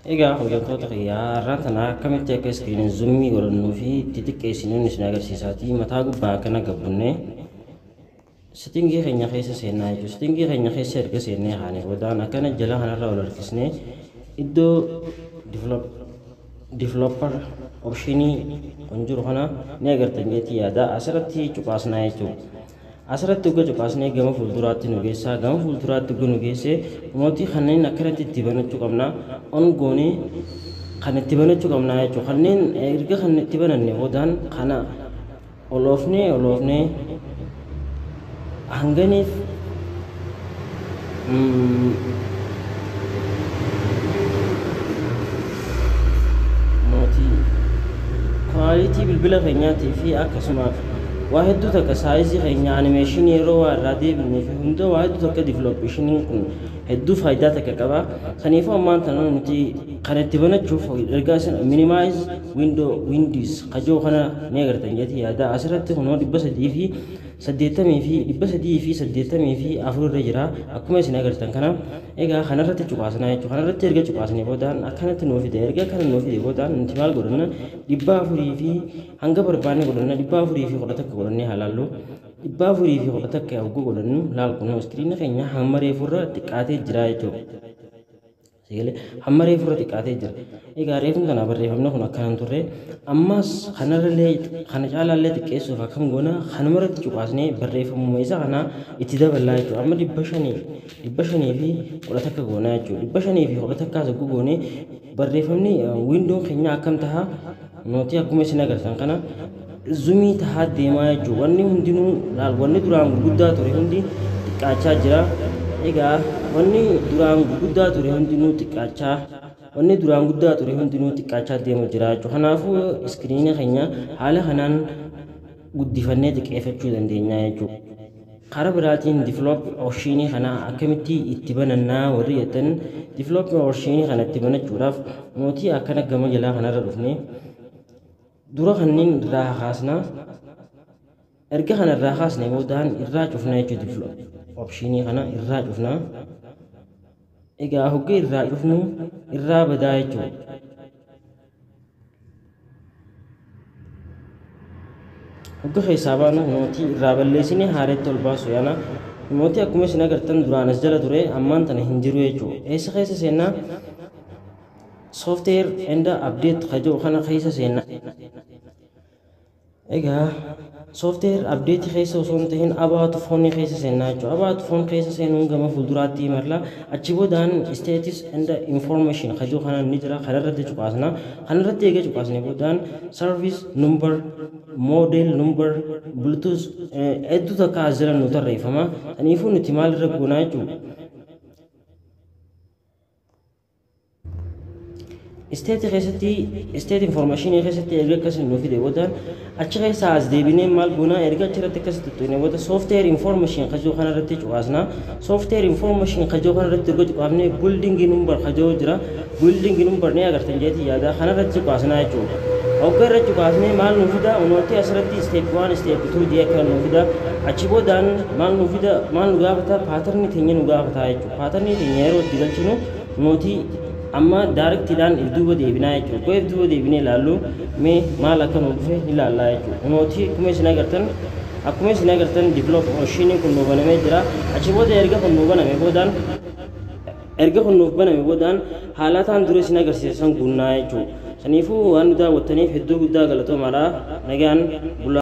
Egaa hordoftoota kiyyaa, har'aan tana akkamitti akka screen zoom godhannuu fi itti xiqqeessinuun isin agarsiisaati. Mataa gubbaa akkana gabbunnee setting keenya keessa seennaa jechuudha. Setting keenya keessa erga seennee haane boodaan akkana jala kanarra ol harkisnee iddoo developer option kun jiru kana ni agartan jeetii yaada, asirratti cuqaasnaa jechuudha. Asirratti dhuga cuqaasnee gama fuulduraatti nu geessaa. Gama fuulduraatti dhuga nu geessee mootii kanneen akkanatti itti banachuu qabna. On goonee kan itti banachuu qabna jechuudha. Kanneen erga kan itti bananne boodaan kana oloofnee oloofnee hanganiif mootii quality bilbila keenyaatii fi akkasuma waa hedduu takka size keenya, animation yeroo waa irraa deebinee fi hunda waa hedduu takka developationiin kun hedduu faayidaa takka qaba. Kanaafuu ammaan tana nuti kan itti banachuuf ergaa isin minimize window windows kajoo kana ni agartan jeeti yaada. Asirratti kunoo 380 fi 384 irra jira akkuma isin agartan kana. Egaa kanarratti cuqaasnaa jechuudha. Kanarratti erga cuqaasnee boodaan akkanatti nuu fide. Erga kana nuu fide boodaan nuti maal godhanna? 400 fi hanga barbaanne godhanna. 411 godhannee haa laallu. 411 hogguu godhannu laal, kunoo screen keenya hamma reefurra xiqqaatee jira jechuudha. Sigalee hamma reefurra xiqqaatee jira. Egaa reefni kana barreeffamni kun akkanaan turre. Ammas kanarrallee kana caalaallee xiqqeessuuf akkam goona? Kanumarratti cuqaasnee barreeffamuma isa kana itti daballaa jechuudha. Amma 511 goonaa jechuudha. 511 hogguu goonee barreeffamni windown keenya akkam taha? Nootii akkuma isin agartan kana zoom tahaa deemaa jechuudha. Wanni hundinuu laal, wanni duraan gurguddaa ture hundi xiqqaachaa jira. Egaa wanni duraan gurguddaa ture hundinuu xiqqaachaa, wanni duraan guddaa ture hundinuu xiqqaachaa deemu jira jechuudha. Kanaafuu screen keenya haala kanaan guddifannee xiqqeeffachuu dandeenya jechuudha. Karaa biraatiin develop option kana akkamitti itti banannaa warri jettan, develop option kana itti banachuudhaaf mootii akkana gama jalaa kanarra dhufne dura kanneen irraa kaasna. Erga kana irraa kaasne boodaan irraa cufna jechuudha. Develop option kana irraa cufna. Egaa hoggee irraa cufnu irraa badaa jechuudha. Hogga keessaa baanu mootii irraa balleessinee haareetti ol baasu yaana. Mootii akkuma isin agartan duraan as jala ture, ammaan tana hin jiru jechuudha. Eessa keessa seennaa? Software and update kajoo kana keessa seennaa. Egaa software update keessa osoo hin ta'in about phone keessa seennaa jechuudha. About phone keessa seenuun gama fuulduraatti imalla. Achi boodaan status and information kajoo kanaan ni jira. Kanarratti cuqaasna. Kanarratti eega cuqaasne boodaan service number, model number, bluetooth hedduu takka as jala nu tarreeffama. Kanaafuu nuti maal irra goonaa jechuudha? State keessatti, state information keessatti erga akkas nu fide boodaan achi keessaa as deebinee maal goonaa? Erga achirratti akkas tuttuqne booda software information kajoo kanarratti cuqaasna. Software information kajoo kanarratti erga cuqaafne building number kajoo jira. Building number ni agartan jeetii yaada, kanarratti cuqaasna jechuudha. Hogga irra cuqaasne maal nu fida? Unooti asirratti step 1, step 2 jee akka nu fida. Achi boodaan maal nu fida? Maal nu gaafata? Pattern teenya nu gaafata jechuudha. Pattern teenya yeroo itti galchinu nootii amma directiidhaan if duuba deebinaa jechuudha. Koo if duuba deebinee ilaallu mee maal akka nu dhufe ni ilaallaa jechuudha. Nootii akkuma isin agartan develop option kun nu banamee jira. Achi booda erga kun nuuf baname boodaan haalataan dura isin agarsiisan guunnaa jechuudha. Saniifuu waan nu daawwattaniif hedduu guddaa galatoomaadha. Nagaan bulaa.